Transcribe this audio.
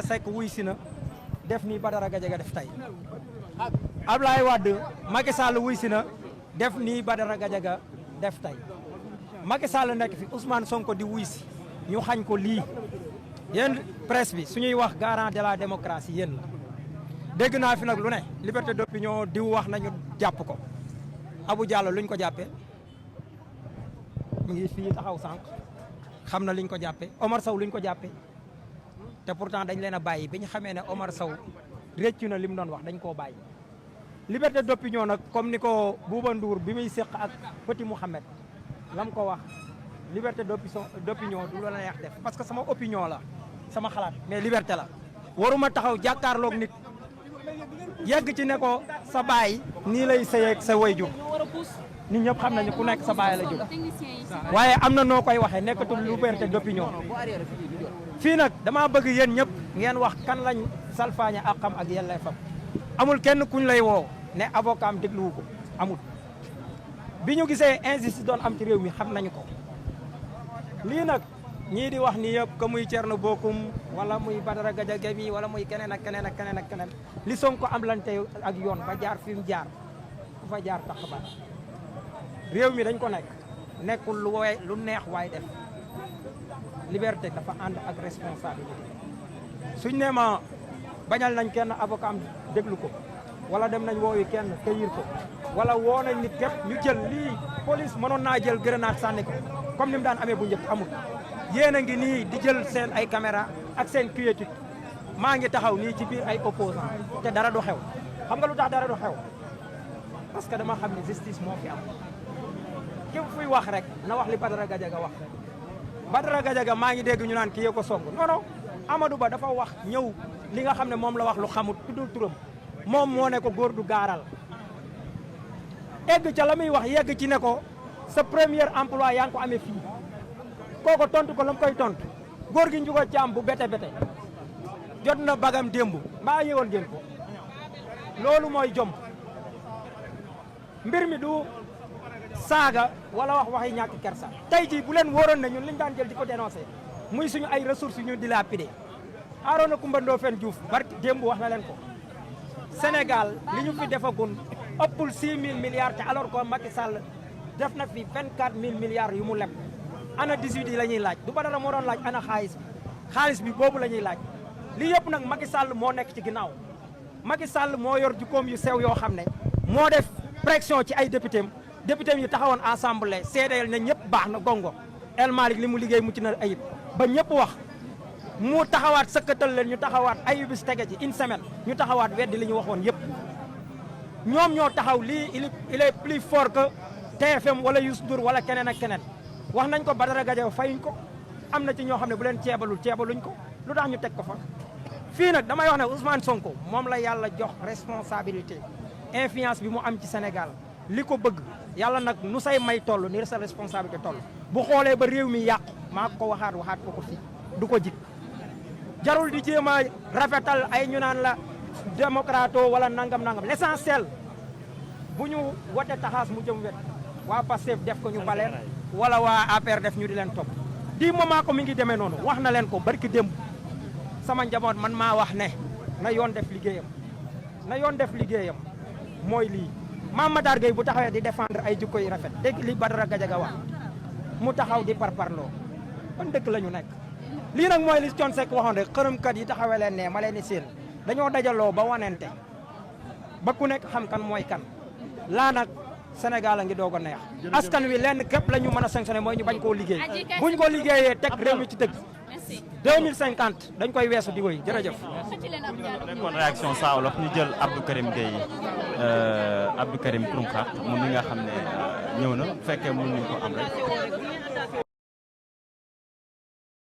Seck wuy si na def nii Badara Gadiaga def tey Ablaye Wade Macky Sall wuy si na def nii Badara Gadiaga def tey Macky Sall nekk fi Ousmane Sonko di wuy si ñu xañ ko lii yéen presse bi suñuy wax garant de la démocratie yéen la dégg naa fi nag lu ne liberté d'opinion diw wax nañu jàpp ko Abou Diallo luñ ko jàppee mu ngi fii taxaw sànq xam na liñ ko jàppee Omar Sow luñ ko jàppee te pourtant dañ leen a bàyyi bi ñu xamee ne Omar Sow réccu na li mu doon wax dañ koo bàyyi. liberté d'opinion nag comme ni ko Bouba Ndour bi muy séq ak Petit Mouhamed lam ko wax liberté d'opinion du la neex def parce que sama opinion la sama xalaat mais liberté la waruma taxaw jàkkaarloog nit yegg ci ne ko sa baay nii lay sëyeeg sa wayjur nit ñëpp xam nañu ku nekk sa baay la jóg waaye am na noo koy waxee nekkatul liberté d'opinion fii nag dama bëgg yéen ñëpp ngeen wax kan lañ salfaañe àqam ak yelleefam amul kenn kuñ lay woo ne avocat am dégluwu ko amul bi ñu gisee injustice doon am ci réew mi xam nañu ko lii nag ñii di wax ni yëpp que muy Thierno Bocoum wala muy Badara Gadiaga mi wala muy keneen ak keneen ak keneen ak keneen li Sonko am lante ak yoon ba jaar fi mu jaar ku fa jaar tax ba réew mi dañ ko nekk nekkul lu neex waay def liberté dafa ànd ak responsabilité suñ ne ma bañal nañ kenn avocat am déglu ko wala dem nañ woowi kenn këyir ko wala woo nañ nit képp ñu jël lii police mënoon naa jël grenade sànni ko comme ni mu daan amee bu njëkk amul yéen a ngi nii di jël seen ay caméra ak seen quiétude maa ngi taxaw nii ci biir ay opposant te dara du xew xam nga lu tax dara du xew parce que dama xam ne justice moo fi am képp fuy wax rek na wax li Badara Gadiaga wax rek Badara Gadiaga maa ngi dégg ñu naan kii yee ko song non non Amadou Ba dafa wax ñëw li nga xam ne moom la wax lu xamut tuddul turam moom moo ne ko góor du gaaral egg ca la muy wax yegg ci ne ko sa premier emploi yaa ngi ko amee fii kooko tontu ko la mu koy tontu góor gi njugo caam bu bete bete jot na bagam démb mbaa yëwoon ngeen ko loolu mooy jom mbir mi du saaga wala wax waxi ñàkk kersa tey jii bu leen wóoroon ne ñun liñ daan jël di ko dénoncé muy suñu ay ressources yu ñu dilapidé Arona Coumba Ndoffène Diouf barki démb wax na leen ko Sénégal li ñu fi defagun ëppul 6 000 milliards te alors que Macky Sall def na fi 24 000 milliards yu mu leb ana 18 yi la ñuy laaj du Badara moo doon laaj ana xaalis bi boobu la ñuy laaj lii yëpp nag Macky Sall moo nekk ci ginnaaw Macky Sall moo yor jukkoom yu sew yoo xam ne moo def pression ci ay député yi taxawoon assemblée seedeel na ñëpp baax na gongo El Malick li mu liggéey mucc na ayib ba ñëpp wax mu taxawaat sëkkatal leen ñu taxawaat ay bis tege ci une semaine ñu taxawaat weddi li ñu waxoon yëpp ñoom ñoo taxaw lii il est plus fort que TFM wala Youssou Ndour wala keneen ak keneen wax nañ ko Badara Gadiaga fayuñ ko am na ci ñoo xam ne bu leen ceebaluñ ko lu tax ñu teg ko fa fii nag damay wax ne Ousmane Sonko moom la yàlla jox responsabilité influence bi mu am ci Sénégal li ko bëgg yàlla nag nu say may toll ni sa responsabilité toll bu xoolee ba réew mi yàqu maa ko waxaat ko fii du ko jik jarul di jéem a rafetal ay ñu naan la démocrato wala nangam l'essentiel bu ñu wote taxaas mu jëm wet waa Pastef def ko ñu baleen wala waa APR def ñu di leen topp di moment ko mi ngi demee noonu wax na leen ko barki démb sama njaboot man maa wax ne na yoon def liggéeyam mooy lii Mame Matar Gueye bu taxawee di défendre ay jikko yu rafet dégg li Badara Gadiaga wax mu taxaw di parparloo ban dëkk la ñu nekk lii nag mooy li Thione Seck waxoon rek xërëmkat yi taxawee leen ne ma leen di seen dañoo dajaloo ba wanente ba ku nekk xam kan mooy kan laa nag Sénégal a ngi doog a neex askan wi lenn képp la ñu mën a sanctionné mooy ñu bañ koo liggéey buñ ko liggéeyee teg réew mi ci dëgg 2050 dañ koy weesu di woy jërëjëf. nekkoon réaction Saa Wolof ñu jël Abdou Karim Gueye Abdou Karim Xrum Xax mu mi nga xam ne ñëw na bu fekkee mënuñu ko am rek.